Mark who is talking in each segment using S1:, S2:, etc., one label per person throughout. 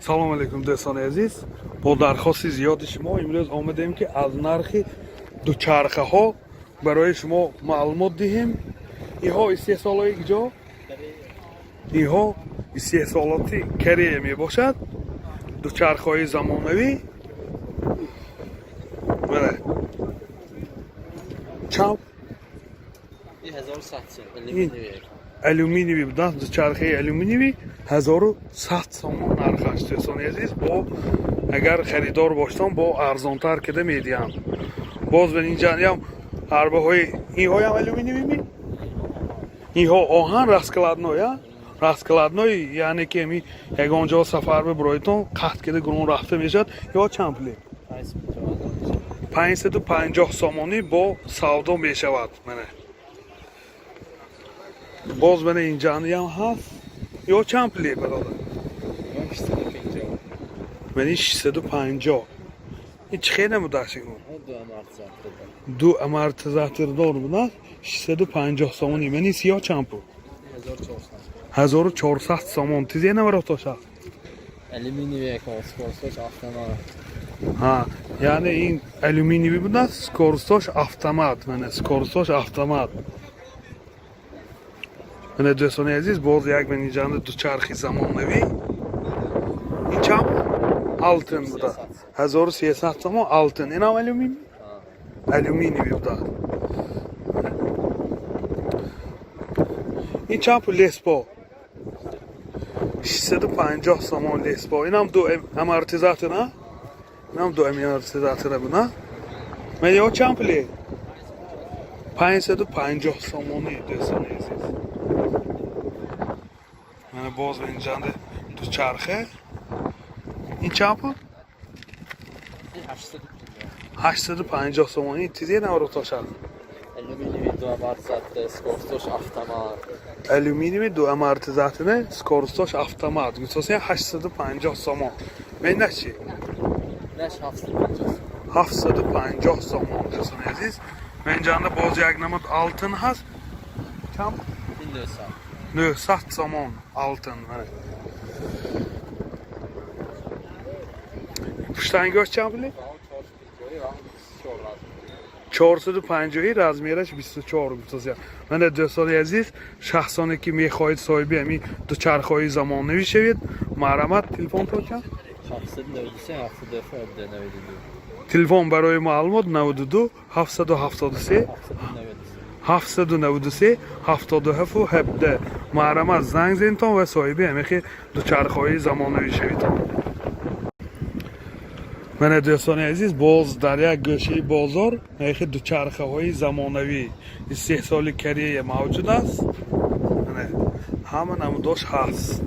S1: Салом алейкум, дӯстони азиз. Бо дархости зиёди шумо имрӯз омадем, ки аз нархи дучархаҳо барои шумо маълумот диҳем. Инҳо истеҳсолои куҷо? Инҳо истеҳсолоти Корея мебошад. Дучархаҳои замонавӣ. Мана, чанд?
S2: 1100 сом, алюминиевый.
S1: Алюминиевый буданд. Дучархаи алюминиевый 1100 сомон нархаш, дӯстони азиз. Бо агар харидор бошедон, бо арзонтар кида медиҳанд. Боз ба инҷаам арбаҳои, инҳоям алюминиевый ми? Инҳо оҳан, раскладной, а раскладной, яъне ки ами ягон ҷо сафар биброитон, қатъ кида гурон рафта мешавад. Ё чанд пуле? 550 сомонӣ бо савдо мешавад. Мана, боз мана инҷаниям ҳаст. Ё чанд пуле, бародар? Мани 650. Ин чӣ хел намудаш? Ду амортизатордор будааст, 650 сомонӣ. Мани сиёҳ чанд пул? 1400 сомон. Тизе наваротоша.
S2: Алюминиевый, скоростьош автомат.
S1: Ҳа, яъне ин алюминиевый будааст, скоростьош автомат. Мана, скоростьош автомат. Мана, дӯстони азиз, боз як маниҷанда дучархи замонавӣ. Ин чанд? Алтин буда, 1300 сомон, алтин. Инам алюминий, алюминиевый буда. Ин чанд пул? Леспо 650 сомон. Леспо инам ду амортизатор, а инам ду амортизатора буда. Ман ё чанд пуле? 550 сомонӣ, дӯстони азиз. Мана, боз инҷанда дучархе. Ин чанд пул? 850 сомонӣ. Тизе навротоша.
S2: Алюминиевый, ду амортизатор, скоростьош автомат.
S1: Алюминиевый, ду амортизаторе, скоростьош автомат гуфтосен, 850 сомон. Менаш чи?
S2: Наш 750.
S1: 750 сомон, дӯстони азиз. Менҷанда боз як намуд алтин ҳаст. Чанд?
S2: 900.
S1: 900 сомон алтин. Мана, пуштангош чанд пули? 450, размераш 24 гуфтасия. Мана, дӯстони азиз, шахсоне ки мехоҳед соҳиби ҳамин дучархаҳои замонавӣ шавед, марҳамат. Телефон то чанд?
S2: 793 77 92.
S1: Телефон барои маълумот 92 773
S2: 793.
S1: 793 77 17. Марҳамат, занг зенитон ва соҳиби ҳамихи дучархаҳои замонавӣ шаведтон. Мана, дӯстони азиз, боз дар як гӯшаи бозор ҳамихи дучархаҳои замонавӣ истеҳсоли Корея мавҷуд аст. Мана, ҳама намудош ҳаст.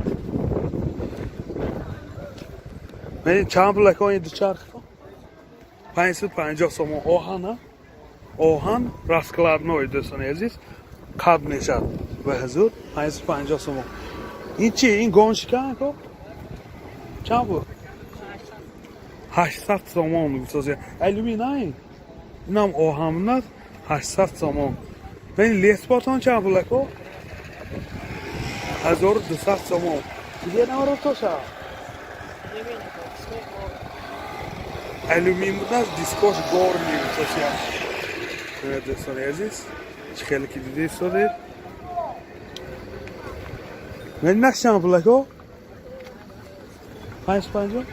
S1: Мана, чанд пул, ака, ин дучарха? 550 сомон. Оҳан, а оҳан, раскладной, дӯстони азиз, қад мешавад ба ҳузур. 550 сомон. Ин чи? Ин гонщика, ака, чанд пул? 800 сомон гуфтося. Алюмин, а ин инам оҳан аст, 800 сомон. Ин леспотон чанд пул, ака? 1200 сомон. Диге наваротоша. Алюмин будааст, дискош горный гуфтося. Дӯстони азиз, чӣ хеле ки дида истодед. Наш чанд пул, ака? 550,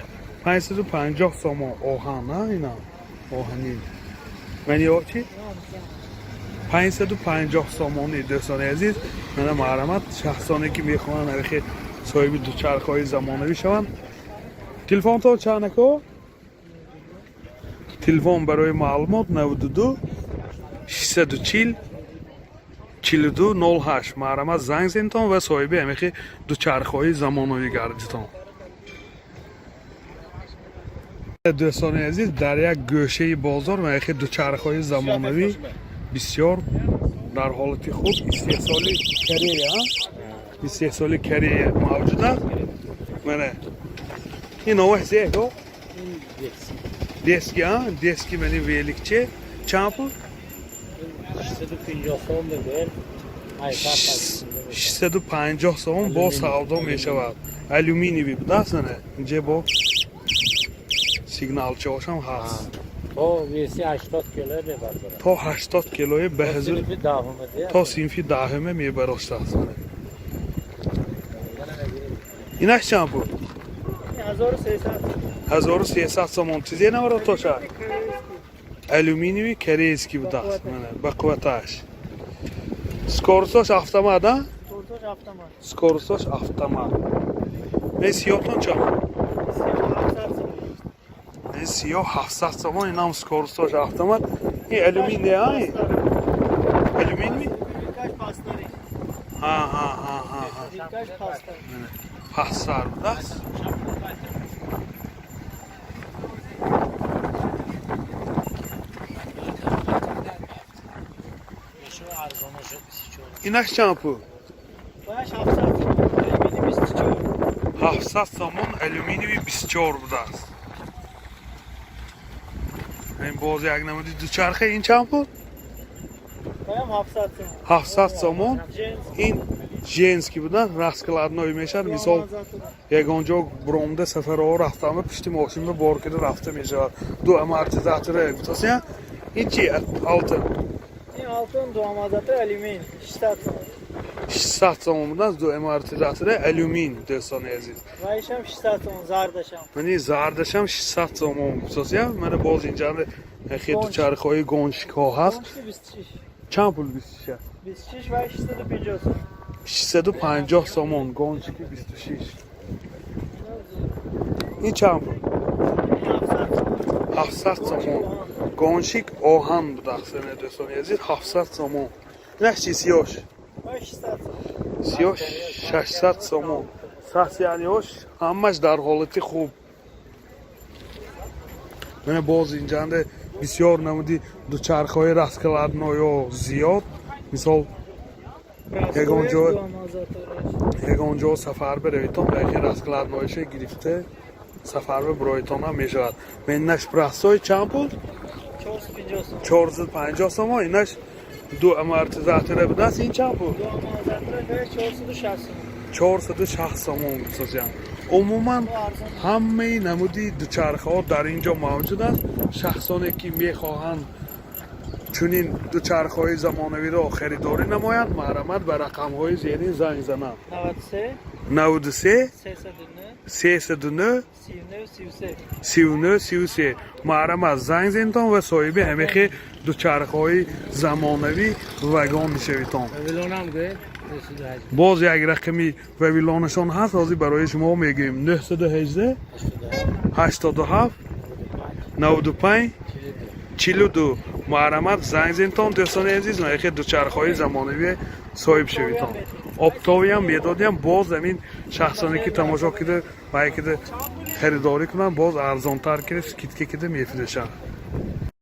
S1: 550 сомон. Оҳан, а инам оҳанӣ. Ман ё чи? 550 сомонӣ, дӯстони азиз. Мана, марҳамат, шахсоне ки мехоҳанд архи соҳиби дучархаҳои замонавӣ шаванд. Телефонтон чанд, ака? Телефон барои маълумот 92 640 42 08. Марҳамат, занг зенитон ва соҳиби ҳамихи дучархаҳои замонавӣ гардитон. Дӯстони азиз, дар як гӯшаи бозор ҳамихи дучархаҳои замонавӣ бисёр дар ҳолати хуб, истеҳсоли Корея, истеҳсоли Корея мавҷуд аст. Мана, ин номаш зеко? Детский, а детский. Мани великче чанд пул?
S2: 650 сом мегӯем.
S1: 650 сомон бо савдо мешавад. Алюминиевый будааст, ана инҷа бо сигналчаошам ҳаст.
S3: То веси 80 кило мебардорад.
S1: То 80 килои ба ҳазур.
S3: Синфи даҳума дия.
S1: То синфи даҳуме мебароштааст, ана. Инаш чанд пул?
S4: 1300.
S1: 1300 сомон. Чизе наваро тоша алюминиевый, корейский будааст, мана ба қувваташ. Скоростьош автомат, а?
S4: Скоростьош автомат.
S1: Скоростьош автомат. Не, сиётон чанд?
S4: 700 сомон.
S1: Не, сиё 700 сомон. Инам скоростьош автомат. Ин алюминий, ай, алюминий.
S4: Вилкаш пастари.
S1: Ҳа ҳа ҳа ҳа ҳа.
S4: Вилкаш пастари.
S1: Пастсар будааст.
S3: Арзона шуд 24.
S1: Инаш чанд пул?
S4: Баяш 700 сомон. Алюминий 24.
S1: 700 сомон, алюминиевый 24 будааст. Ин боз як намуди дучарха. Ин чанд пул?
S4: Баям 700 сомон.
S1: 700 сомон.
S4: Женский.
S1: Ин женский будан, раскладной мешавад. Мисол, ягон ҷо буромда, сафарҳо рафтама, пушти мошинба бор кида рафта мешавад. Ду амортизатора гуфтасия. Ин чи, алтын?
S4: Ин алтын, ду амортизатор, алюминий. 600 сомон.
S1: 600 сомон будааст, ду амортизатора, алюмин, дӯстони азиз.
S4: Вайшам 600 сомон, зардашам.
S1: Мани зардашам 600 сомон гуфтасия. Мана боз инҷа хе дучархаҳои гонщикҳо ҳаст.
S4: Гонщики 26.
S1: Чанд пул 26?
S4: 26 вай 650 сомон.
S1: 650 сомон, гонщики 26. Ин чанд пул?
S4: 700 сомон.
S1: 700 сомон, гонщик оҳан будааст, дӯстони азиз, 700 сомон. Инаш чи, сиёш?
S4: Вай 600 сомон.
S1: Сиёш 600 сомон. Состояниеош ҳамаш дар ҳолати хуб. Мана боз инҷанда бисёр намуди дучархаҳои раскладнойо зиёд. Мисол, ягон ҷо
S4: Ду амортизатораш.
S1: Ягон ҷо сафар биравитон, ба яке раскладнойша гирифта сафар ба бироитонам мешавад. Менаш простой чанд пул?
S4: 450 сомон.
S1: 450 сомон. Инаш ду амортизатора будааст. Ин чанд пул?
S4: Ду амортизатораш вай 460 сомон.
S1: 460 сомон гусозям. Умуман, ҳамаи намуди дучархаҳо дар ин ҷо мавҷуд аст. Шахсоне ки мехоҳанд чунин дучархаҳои замонавиро харидорӣ намоянд, марҳамат, ба рақамҳои зерин занг зананд:
S4: 93
S1: 93
S4: 309
S1: 309
S4: 39 33.
S1: 39 33. Марҳамат, занг зентон ва соҳиби ҳамихи дучархаҳои замонавӣ вагон мешавитон.
S3: Вавилонам гӯед 908.
S1: Боз як рақами вавилонашон ҳаст, ҳозир барои шумо мегӯем: 918 87 95 42. Марҳамат, занг зентон, дӯстони азиз, яхе дучархаҳои замонавӣ соҳиб шавитон. Оптовыйам медодиям. Боз ҳамин шахсоне ки тамошо кида вай кида харидорӣ кунанд, боз арзонтар кида, скидка кида мефурӯшанд.